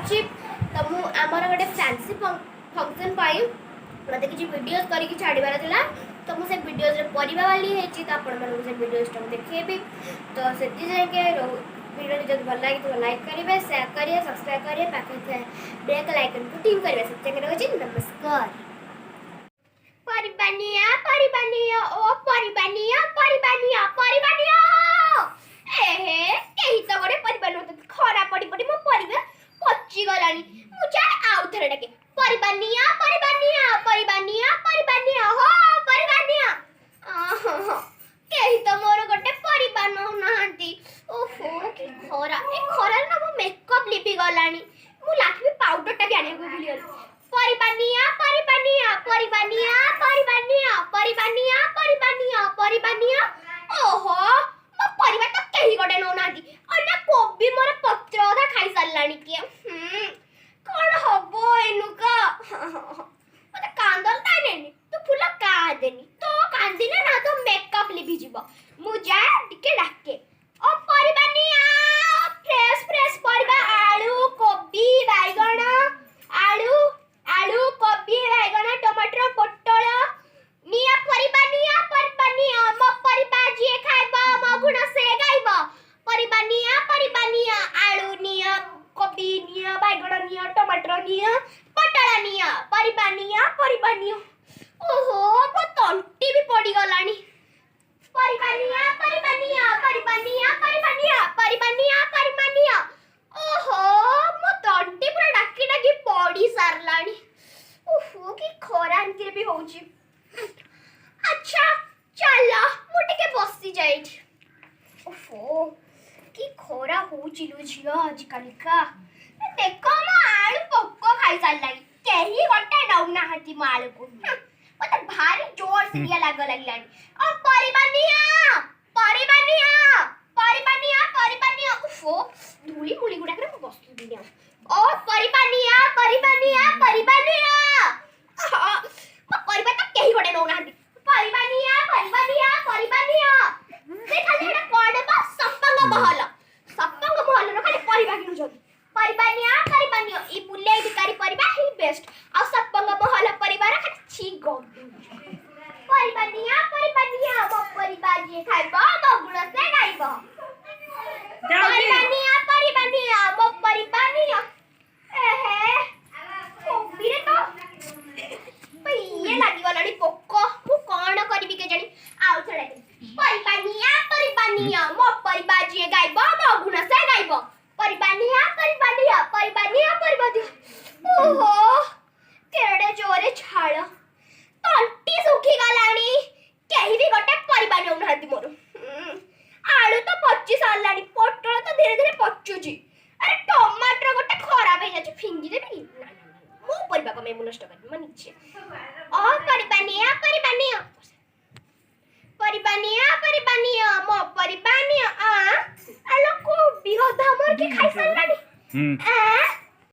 ଅଛି। ତ ମୁଁ ଆମର ଗୋଟେ ଫ୍ୟାନ୍ସି ଫଙ୍କସନ୍ ପାଇଁ ମୋତେ କିଛି ଭିଡ଼ିଓଜ୍ କରିକି ଛାଡ଼ିବାର ଥିଲା। ତ ମୁଁ ସେ ଭିଡ଼ିଓଜରେ ପରିବା ବାଲି ହେଇଛି, ତ ଆପଣମାନଙ୍କୁ ସେ ଭିଡ଼ିଓଜଟା ମୁଁ ଦେଖେଇବି। ତ ସେଥି ଯାଏଁକେ ରହୁ। ଭିଡ଼ିଓଟି ଯଦି ଭଲ ଲାଗିଥିବ, ଲାଇକ୍ କରିବେ, ସେୟାର କରିବେ, ସବସ୍କ୍ରାଇବ୍ କରିବେ, ପାଖରେ ଥିବା ବେଲ୍ ଆଇକନ୍କୁ ଟିନ୍ କରିବେ। ସେଥି ଯାଏଁକେ ରହୁଛି, ନମସ୍କାର। ପରିବା ନିଅ, ପରିବା ନିଅ, ଓ ପରିବା ନିଅ, ପରିବା ନିଅ, ପରିବା ନିଅ। ଏହେ, କେହି ତ ଗୋଟେ ପରିବା ନଉଛନ୍ତି। ଖରା ପଡି ପଡି ମୋ ପରିବା ପଚିଗଲାଣି। ମୁଁ ଯାଏ ଆଉ ଥରେ ଡାକେ। ପରିବା ନିଅ, ପରିବା ନିଅ, ପରିବା ନିଅ, ପରିବା ନିଅ ହୋ, ପରିବା ନିଅ। ଆହ, କେହି ତ ମୋର ଗୋଟେ ପରିବା ନଉନାହାନ୍ତି। ଓହୋ, କି ଖରା! ଏ ଖରାରେ ନା ମୋ ମେକଅପ୍ ଲିଭି ଗଲାଣି। ମୁଁ ଲାକ୍ମି ପାଉଡରଟା ବି ଆଣିବାକୁ ଭୁଲିଗଲି। ପରିବା ନିଅ, ପରିବା ନିଅ, ପରିବା ନିଅ, ପରିବା ନିଅ, ପରିବା ନିଅ, ପରିବା ନିଅ, ପରିବା ନିଅ। ଓହୋ, ମୋ ପରିବା ତ କେହି ଗୋଟେ ନଉନାହାନ୍ତି। ଅନା, କୋବି ମୋର ପତ୍ର ଅଧା ଖାଇ ସାରିଲାଣି କିଏ। କଣ ହବ ଏନୁକା? ମତେ କାନ୍ଦ। ନାଇଁ ନାଇଁ ନାଇଁ, ତୁ ଫୁଲ କାନ୍ଦେନି। ତୋ କାନ୍ଦିଲେ ନା ତୋ ମେକଅପ୍ ଲିଭିଯିବ। ମୁଁ ଯାଏ ଟିକେ ଡାକେ। ଓ ପରିବା ନିଅ, ଫ୍ରେଶ ଫ୍ରେଶ ପରିବା, ଆଳୁ, କୋବି, ବାଇଗଣ, ଆଳୁ, ଆଳୁ, କୋବି, ବାଇଗଣ, ଟମାଟର, ପୋଟଳ ନିଅ, ପରିବା ନିଅ, ପରିବା ନିଅ। ମୋ ପରିବା ଯିଏ ଖାଇବ, ମୋ ଗୁଣ ସେ ଗାଇବ। ପରିବା ନିଅ, ପରିବା ନିଅ, ଆଳୁ ନିଅ, କୋବି ନିଅ, ବାଇଗଣ ନିଅ, ଟମାଟର ନିଅ, ପୋଟଳ ନିଅ, ପରିବା ନିଅ, ପରିବା ନିଅ। ଓହୋ, ମୋ ତଣ୍ଟି ବି ପଡ଼ିଗଲାଣି। ପରିବା ନିଅ, ପରିବା ନିଅ, ପରିବା ନିଅ, ପରିବା ନିଅ, ପରିବା ନିଅ, ପରିବା ନିଅ। ଓହୋ, ମୋ ତଣ୍ଟି ପୁରା ଡାକି ଡାକି ପଡ଼ି ସାରିଲାଣି। ଓହୋ, କି ଖରା ଏମିତିରେ ବି ହଉଛି। ଆଚ୍ଛା ଚାଲ, ମୁଁ ଟିକେ ବସି ଯାଇଛି। ଓହୋ, କି ଖରା ହଉଛି ଲୋ ଝିଅ ଆଜିକାଲିକା। ଦେଖ, ମୋ ଆଳୁ ପୋକ ଖାଇ ସାରିଲାଣି। କେହି ଗୋଟେ ନଉନାହାନ୍ତି ମୋ ଆଳୁକୁ। ମତେ ଭାରି ଜୋର ସିରିଆ ଲାଗ ଲାଗିଲାଣି। ଓ ପରିବା ନିଅ, ପରିବା ନିଅ, ପରିବା ନିଅ, ପରିବା ନିଅ। ଓହୋ, ଧୂଳି ମୁଳି ଗୁଡାକରେ ମୁଁ ବସୁନି ଆଉ। ଓ ପରିବା ନିଅ, ପରିବା ନିଅ, ପରିବା ନିଅ। ମୋ ପରିବା ତ କେହି ଗୋଟେ ନଉନାହାନ୍ତି। ପରିବା ନିଅ, ପରିବା ନିଅ, ପରିବା ନିଅ। ସେ ଖାଲି ହେଟା କଣ ବା ସପଙ୍ଗ ମହଲ, ସପଙ୍ଗ ମହଲର ଖାଲି ପରିବା କିଣୁଛନ୍ତି। ପରିବା ନିଅ, ପରିବା ନିଅ। ଏଇ ବୁଲେଇ ଭିକାରୀ ପରିବା ହିଁ ବେଷ୍ଟ, ଆଉ ସପଙ୍ଗ ମହଲ ପରିବାର ଖାଲି ଛି ଗନ୍ଧଉଛି। ପରିବା ନିଅ, ପରିବା ନିଅ, ମୋ ପରିବା ଯିଏ ଖାଇବ, ମୋ ଗୁଣ ସେ ଗାଇବ। ପରିବା ନିଅ, ପରିବା ନିଅ, ମୋ ପରିବା ନିଅ। ଏହେ, କୋବିରେ ତ ଇଏ ଲାଗିଗଲାଣି ପୋକ। ମୁଁ କଣ କରିବି କେଜାଣି? ଆଉ ଥରେ ଡାକିବି। ପରିବା ନିଅ, ପରିବା ନିଅ, ମୋ ପରିବା ଯିଏ ଗାଇବ, ମୋ ଗୁଣ ସେ ଗାଇବ। ପରିବା ନିଅ, ପରିବା ନିଅ, ପରିବା ନିଅ, ପରିବା ନିଅ। ଓହୋ, କେଡ଼େ ଜୋରେ ଝାଳ, ତଣ୍ଟି ଶୁଖିଗଲାଣି। କେହି ବି ଗୋଟେ ପରିବା ନେଉନାହାନ୍ତି ମୋର। ଆଳୁ ତ ପଚି ସାରିଲାଣି, ପୋଟଳ ତ ଧୀରେ ଧୀରେ ପଚୁଛି। ଆରେ, ଟମାଟର ଗୋଟେ ଖରାପ ହେଇଯାଉଛି, ଫିଙ୍ଗି ଦେବି କି? ନା ନା ନା, ମୋ ପରିବା କମେଇ ମୁଁ ନଷ୍ଟ କରିବି ମୋ ନିଜେ? ଅ ପରିବା ନିଅ, ପରିବା ନିଅ, ପରିବା ନିଅ, ପରିବା ନିଅ, ମୋ ପରିବା ନିଅ। ଆ ଆଲୋ, କୋବି ଅଧା ମୋର କିଏ ଖାଇ ସାରିଲାଣି। ଆ